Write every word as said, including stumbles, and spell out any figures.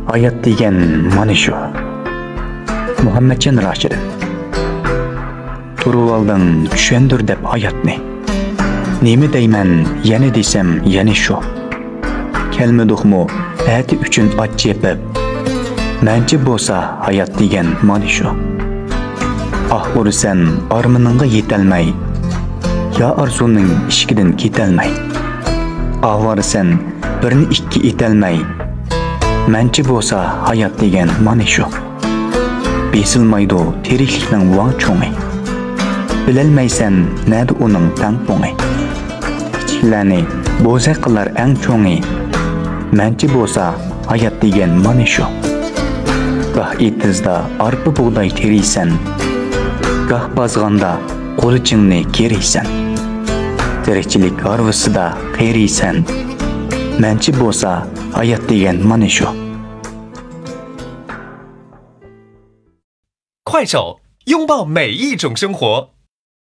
ھايات دېگەن مانا شۇ. مۇھەممەتجان راشىدىن. تۇرۇۋالدىڭ چۈشەندۈر دەپ ھاياتنى. نېمە دەيمەن يەنە دېسەم يەنە شۇ. كەلمىدۇقمۇ ئەتە ئۈچۈن ئات چېپىپ. مەنچە بولسا ھايات دېگەن مانا شۇ. ئاھ ئۇرىسەن ئارمىنىڭغا يېتەلمەي. يا ئارزۇنىڭ ئىشىكىدىن كېتەلمەي. ئاۋارىسەن بىرنى ئىككى ئېتەلمەي. مەنچە بولسا ھايات دېگەن مانا شۇ. بېسىلمايدۇ تىرىكلىكنىڭ ۋاڭ چوڭى. بىلەلمەيسەن نەدە ئۇنىڭ تەڭپۇڭى. كىچىكلەرنى بوزەك قىلار ئەڭ چوڭى. مەنچە بولسا ھايات دېگەن مانا شۇ. گاھ ئېتىزدا ئارپا بۇغداي تېرىيسەن. گاھ بازغاندا قۇلىچىڭنى كېرىيسەن. تىرىكچىلىك ھارۋىسىدا قېرىيسەن. مەنچە بولسا ھايات دېگەن مانا شۇ. 快手，拥抱每一种生活。